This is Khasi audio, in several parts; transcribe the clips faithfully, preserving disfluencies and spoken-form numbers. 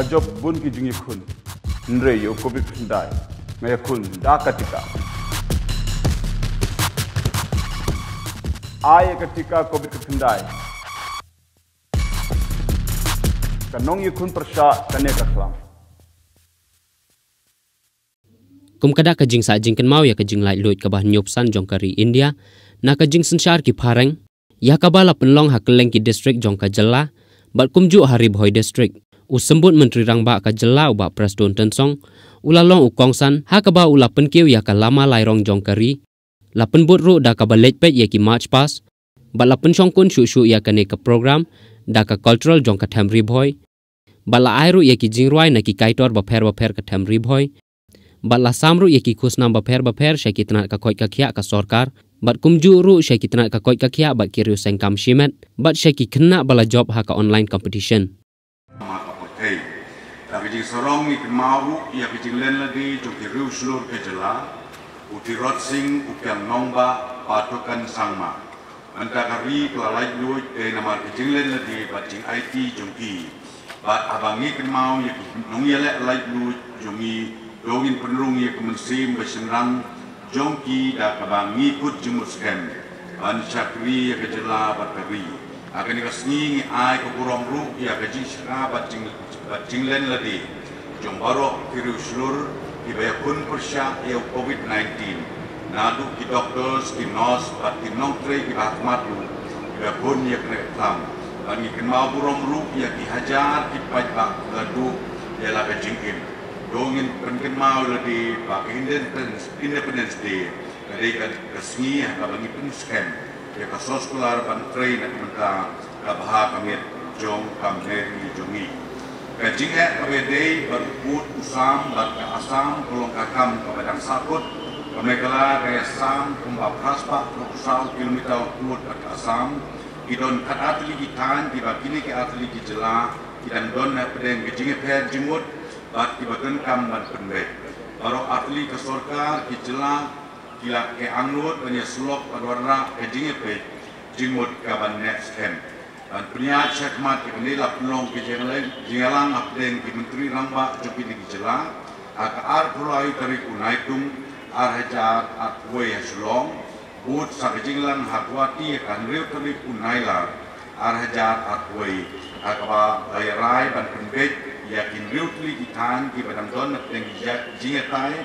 Jop bun ki jingïakhun. Hynrei ïa u covid khyndai nga ïakhun da ka tika. Ai ïa ka tika covid khyndai. Ka nongïakhun pyrshah kane ka khlam. Kum ka dak ka jingsah jingkynmaw ïa ka jinglaitluid kaba hynñiewphew san jong ka ri India na ka jingsynshar ki phareng, ïa kaba la pynlong ha kylleng ki district jong ka jylla bad kumjuh ha Ri Bhoi District, u Symbud Myntri Rangbah ka jylla u Bah Prestone Tynsong u la long u kongsan ha kaba u la pynkiew ïa ka lama lairong jong ka ri, la pynbud ruh da kaba leit peit ïa ki March Past bad la pynshongkun shuh shuh ïa kane ka program da ka cultural jong ka them Ri Bhoi bad la ai ruh ïa ki jingrwai na ki kaitor bapher bapher ka them Ri Bhoi bad la sam ruh ïa ki khusnam bapher bapher sha ki tnat ka koit ka khiah ka sorkar bad kumjuh ruh sha ki tnat ka koit ka khiah bad ki riew seng kam shimet bad sha ki khynnah ba la jop ha ka online competition. Da ka jingsarong ngi kynmaw ruh ïa ka jinglen lade jong ki riew shlur ka jylla, u Tirot Sing, u Piang Nongbah, Patokan Sangma. Mynta ka ri ka la laitluid dei namar ka jinglen lade bad jingaiti jong ki. Bad haba ngi kynmaw ïa ki nongïaleh laitluid jong ngi, to ngin pynrung ïa ka mynsiem ba shynrang jong ki da kaba ngi kut jingmut skhem ban shakri ïa ka jylla bad ka ri. Ha kane ka sngi ngi ai ka burom ruh ïa ka jingshakri bad jing bad jinglen lade jong baroh ki riew shlur kiba ïakhun pyrshah ïa u covid nineteen, naduh ki doctors, ki nurse bad ki nongtrei kiba hakhmat ruh kiba ïakhun ïa kane ka khlam. Bad ngi kynmaw burom ruh ïa ki hajar ki paidbah ba la duh ïa la ka jingim. To ngin pynkynmaw lade ba ka Independence, Independence Day ka dei ka sngi ha kaba ngi pynskhem ïa ka soskular ban trei na ka bynta ka bha ka miat jong ka Meri jong ngi. Ka jingeh kaba ïadei bad u pud u sam bad ka Assam ka long ka kam kaba dang sahkut. Ka Meghalaya ka ïasam kumba phra spah hynriew phew saw kilometer u pud bad ka Assam. Ki don khatar tylli ki thaiñ kiba kine ki ar tylli ki jylla ki dang don hapdeng ka jingïapher jingmut bad kiba donkam ban pynbeit. Baroh ar tylli ka sorkar, ki jylla ki la, ki angnud ban ïasyllok bad wanrah ka jingïapeit jingmut kaban neh skhem. Ban pynïaid shakhmat ïa kane la pynlong ka jingïalang, jingïalang hapdeng ki Myntri Rangbah jong kine ki jylla ha ka arphew lai tarik u Naitung ar hajar arphew wei ha Shillong, bud sa ka jingïalang ha Guwahati ha ka hynriew tarik u Nailar ar hajar arphew wei, ha kaba la ïarai ban pynbeit ïa ki hynriew tylli ki thaiñ kiba dang don hapdeng ki jingïatai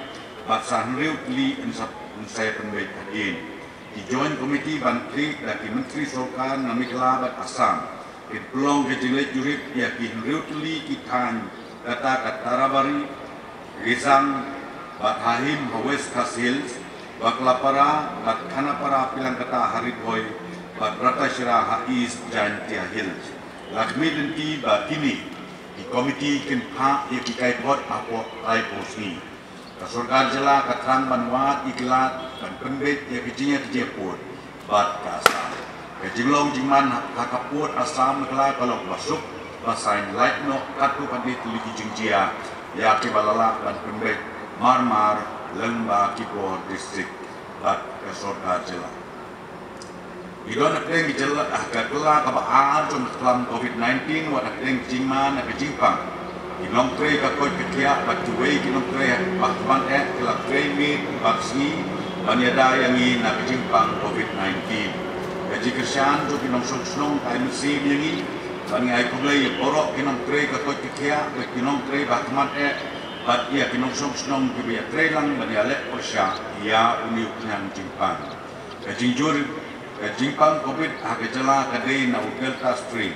bad sa hynriew tylli yn sa, yn sa ïapynbeit hadien. Ki Joint Committee ban trei da ki Myntri Sorkar na Meghalaya bad Assam kin pynlong ka jingleit jurip ïa ki hynriew tylli ki thaiñ, kata ka Tarabari, Risang bad Hahim ha West Khasi Hills, Baklapara bad Khanapara Pilangkata ha Ri Bhoi bad Ratashira ha East Jaintia Hills. La khmih lynti ba kine ki komiti kin phah ïa ki kaiphod hapoh laiphew sngi. Ka sorkar jylla ka thrang ban wad ïa ki lad ban pynbeit ïa ka jingïakajia pud bad ka Assam. Ka jinglong jingman ha ka pud Assam Meghalaya ka long ba suk ba saiñ, lait noh katto katne tylli ki jingjia ïa kiba la lah ban pynbeit mar mar lyngba ki bor district bad ka sorkar jylla. Ngi don hapdeng ki jylla, ah, ka kylla kaba ar jong ka khlam covid nineteen, wat hapdeng ka jingma na ka jingpang. Ki nongtrei ka koit ka khiah bad kiwei ki nongtrei ba khmat eh ki la trei miet bad sngi ban ïada ïa ngi na ka jingpang covid nineteen. Ka jingkyrshan jong ki nongshong shnong ka ai mynsiem ïa ngi ban ngi ai khublei ïa baroh ki nongtrei ka koit ka khiah bad ki nongtrei ba khmat eh bad ïa ki nongshong shnong kiba ïatrei lang ban ïaleh pyrshah ïa une u khñiang jingpang. Ka jingjur ka jingpang covid ha ka jylla ka dei na u Delta strain.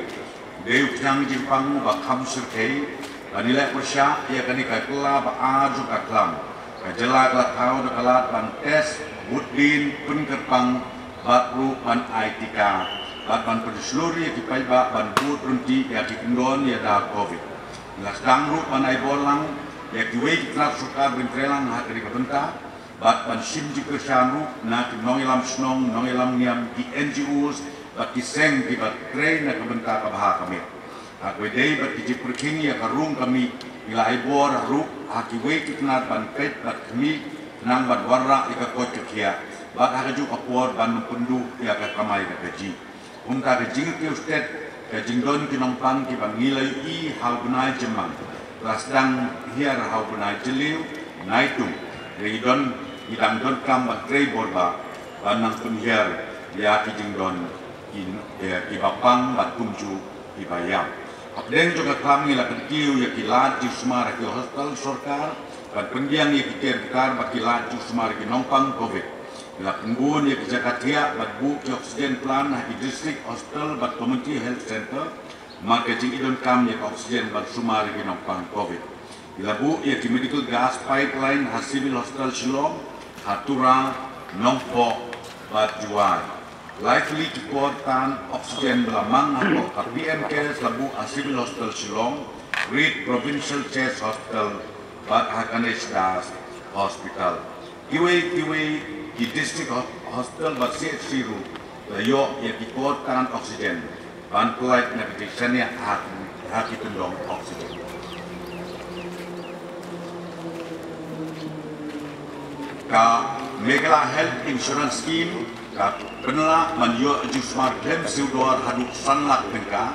Dei u khñiang jingpang ba kham shyrkhei. Ban ïaleh pyrshah ïa kane ka kylla ba ar jong ka khlam, ka jylla ka la thaw da ka lad ban test, bud dien, pynkyrpang bad ruh ban ai tika bad ban pynshlur ïa ki paidbah ban bud ryntih ïa ki kyndon ïada covid. La sdang ruh ban ai bor lang ïa kiwei ki tnat sorkar ban trei lang ha kane ka bynta. Bad ban shim jingkyrshan ruh na ki nongïalam shnong, nongïalam niam, ki N G Os bad ki seng kiba trei na ka bynta ka bha ka miat. Ha kaba ïadei bad ki jingpyrkhing ïa ka rung ka mih, ngi la ai bor ruh ha kiwei ki tnat ban peit bad khmih khnang ban wanrah ïa ka koit ka khiah bad ha kajuh ka por ban pynduh ïa ka kamai ka kajih. Kumta ka jingkiew stet ka jingdon ki nongpang kiba ngi la ïohi ha u bnai Jymmang Ka la sdang hiar ha u bnai Jylliew, Naitung. Ngi don, ngi dang donkam ban trei bor bha ban nang pynhiar ïa ki jingdon ki, ïa kiba pang bad kumjuh kiba ïap. Hapdeng jong ka kam ngi la kyntiew ïa ki lad jingsumar ha ki hostel sorkar ban pynbiang ïa ki tiar ki tar bad ki lad jingsumar ïa ki nongpang covid. Ngi la pynbun ïa ki jaka thiah bad buh ki oxygen plant ha ki district hospital bad community health centre. Marka jingïadonkam ïa ka oxygen ban sumar ïa ki nongpang covid. Ngi la buh ïa ki medical gas pipeline ha Civil Hospital Shillong, ha Tura, Nongpoh bad Jowai. Lai tylli ki por tan oxygen ba la mang hapoh ka P M Cares la buh ha Civil Hospital Shillong, Reid Provincial Chest Hospital bad ha Ganesh Das Hospital. Kiwei kiwei ki district ho-, hospital bad C H C ruh la ïoh ïa ki por tan oxygen ban pyllait na ka jingshaniah ha, ha ki tyndong oxygen. Ka Meghalaya Health Insurance Scheme ka pynlah ban ïoh jingsumar khlem siew dor haduh san lak tyngka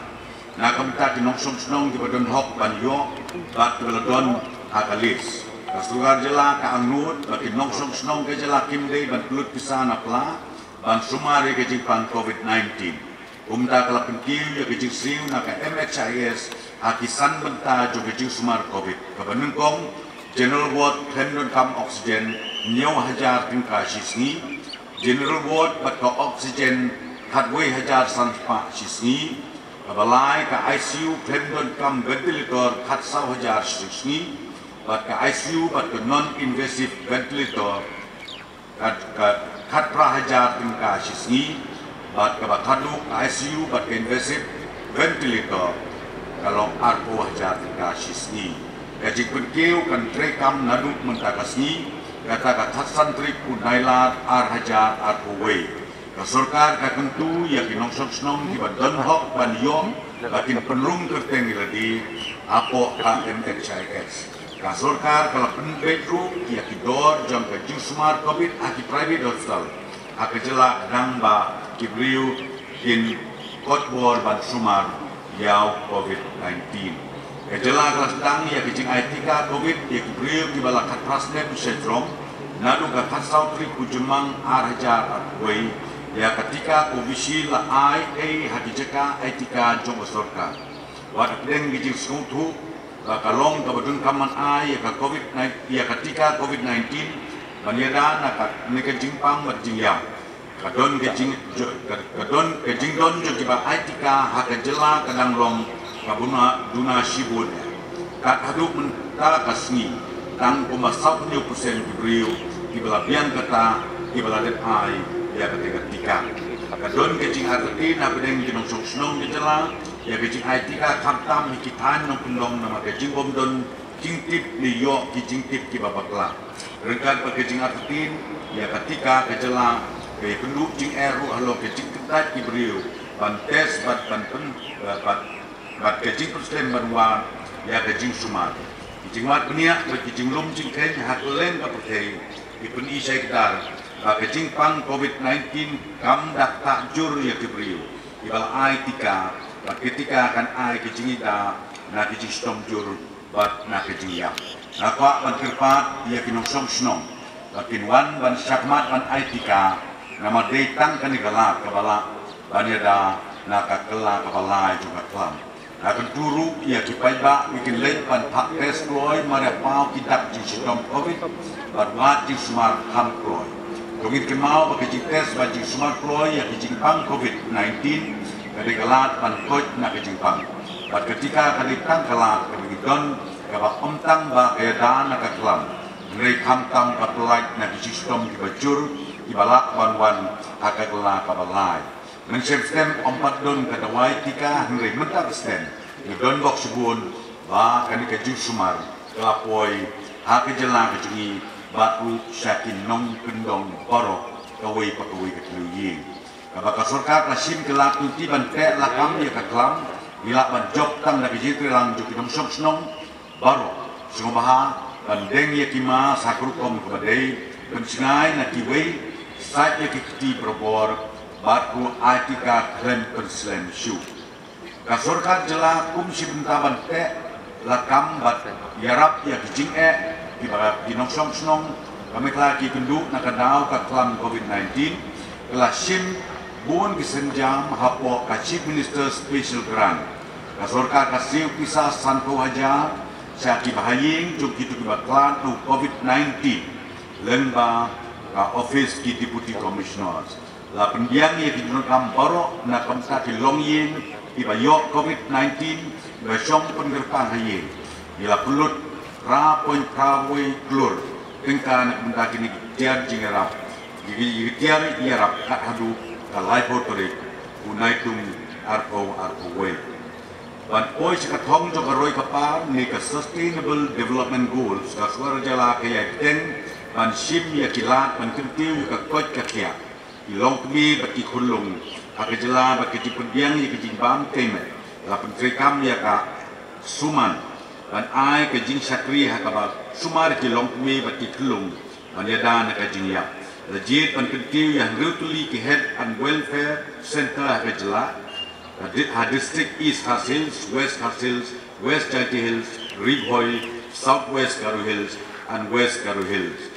na ka bynta ki nongshong shnong kiba don hok ban ïoh bad kiba la don ha ka list. Ka sorkar jylla ka angnud ba ki nongshong shnong ka jylla kim dei ban pynlut pisa na pla ban sumar ïa ka jingpang covid nineteen. Kumta ka la pynkiew ïa ka jingsiew na ka M H I S ha ki san bynta jong ka jingsumar covid, kaba nyngkong, general ward khlem donkam oxygen hynñiew hajar tyngka shi sngi, general ward bad ka oxygen khatwei hajar san spah shi sngi, kaba lai, ka I C U khlem donkam ventilator khatsaw hajar shi sngi, bad ka I C U bad ka non invasive ventilator ka, ka khatphra hajar tyngka shi sngi, bad kaba khadduh ka I C U bad ka invasive ventilator ka long arphew hajar tyngka shi sngi. Ka jingpynkiew kan treikam naduh mynta ka sngi, kata ka khatsan tarik u Nailar ar hajar arphew wei. Ka sorkar ka kyntu ïa ki nongshong shnong kiba don hok ban ïoh ba kin pynrung kyrteng ïa lade hapoh ka M H I S. Ka sorkar ka la pynbeit ruh ïa ki dor jong ka jingsumar covid ha ki private hospital ha ka jylla khnang ba ki briew kin koit bor ban sumar ïa u covid nineteen. Ka jylla ka la sdang ïa ka jingai tika covid ïa ki briew kiba la khatphra snem sha jrong naduh ka khatsaw tarik u Jymmang ar hajar arphew wei. Ïa ka tika Covishield la ai ei ha ki jaka ai tika jong ka sorkar. Wat hapdeng ki jingsngewthuh ba ka long kaba donkam ban ai ïa ka covid, ïa ka tika covid nineteen ban ïada na kane ka jingpang bad jingïap, ka don ka jing, ka, ka don ka jingdon jong kiba ai tika ha ka jylla ka dang long kaba duna, duna shibun. Kat haduh mynta ka sngi tang kumba sawphew percent ki briew kiba la biang kata kiba la dep ai ïa kata ka tika. Ka don ka jingartatien hapdeng ki nongshong shnong ka jylla ïa ka jingai tika, khamtam ha ki thaiñ nongkyndong namar ka jingbym don jingtip ne ïoh ki jingtip kiba bakla. Ryngkat bad ka jingartatien ïa ka tika, ka jylla ka ïakynduh jingeh ruh halor ka jingkyntait ki briew ban test bad ban pyn, bad, bad ka jingpynslem ban wad ïa ka jingsumar. Ki jingwad bniah bad ki jinglum jingkheiñ ha kylleng ka pyrthei ki pyni shai kdar ba ka jingpang covid nineteen kam da ktah jur ïa ki briew kiba la ai tika, bad ka tika kan ai ka jingïada na ka jingshitom jur bad na ka jingïap. Nga kwah ban kyrpad ïa ki nongshong shnong ba kin wan ban shakmat ban ai tika, namar dei tang kane ka lad kaba lah ban ïada na ka kylla kaba lai jong ka khlam. Nga kyntu ruh ïa ki paidbah ba kin leit ban phah test kloi mar ïa paw ki dak jingshitom covid bad wad jingsumar kham kloi. To ngin kynmaw ba ka jingtest bad jingsumar kloi ïa ka jingpang covid nineteen ka dei ka lad ban koit na ka jingpang. Bad ka tika ka dei tang ka lad kaba ngi don kaba ym tang ba ka ïada na ka khlam, hynrei khamtam ka pyllait na ki jingshitom kiba jur kiba lah ban wan ha ka kylla kaba lai. Mynshem snem ym pat don ka dawai tika, hynrei mynta ka snem ngi don bok shibun ba kane ka jingsumar ka la poi ha ka jylla ka jong ngi bad ruh sha ki nongkyndong baroh kawei pa kawei ka tnat ïing. Kaba ka sorkar ka shim ka lad lynti ban teh lakam ïa ka khlam, ngi lah ban jop tang da ka jingtreilang jong ki nongshong shnong baroh. Sngewbha ban deng ïa ki mask ha ka rukom kaba dei, pynsngai na kiwei, sait ïa ki kti barabor bad ruh ai tika khlem pynslem shuh. Ka sorkar jylla kum shi bynta ban teh La kam bad ïarap ïa ki jingeh kiba ki nongshong shnong ka Meghalaya ki kynduh na ka daw ka klam COVID nineteen, ka la shim bun ki sienjam hapoh ka Chief Minister Special Grant. Ka sorkar ka siew pisa sanphew hajar sha kiba ha ïing jong kito kiba khlad u COVID nineteen lyngba ka office ki Deputy Commissioners. La pynbiang ïa ki jingdonkam baroh na ka bynta ki longïing kiba ïoh COVID nineteen, kiba shong pynkyrpang ha ïing. Ïa la pynlut phra point phra wei klur tyngka na ka bynta kine ki tiar jingïarap, ki, ki tiar ïarap kat haduh ka laiphew tarik u Naitung arphew arphew wei. Ban poi sha ka thong jong ka roi ka par ne ka Sustainable Development Goals, ka sorkar jylla ka ïai bteng ban shim ïa ki lad ban kyntiew ïa ka koit ka khiah, ki longkmie bad ki khunlung ha ka jylla bad ka jingpynbiang ïa ka jingbam tei met. La pyntreikam ïa ka suman ban ai ka jingshakri ha kaba sumar ki longkmie bad ki khunlung ban ïada na ka jingïap. La jied ban kyntiew ïa hynriew tylli ki Health and Welfare Centre ha ka jylla, ha di-, ha District East Khasi Hills, West Khasi Hills, West Jaintia Hills, Ri Bhoi, South West Garo Hills and West Garo Hills.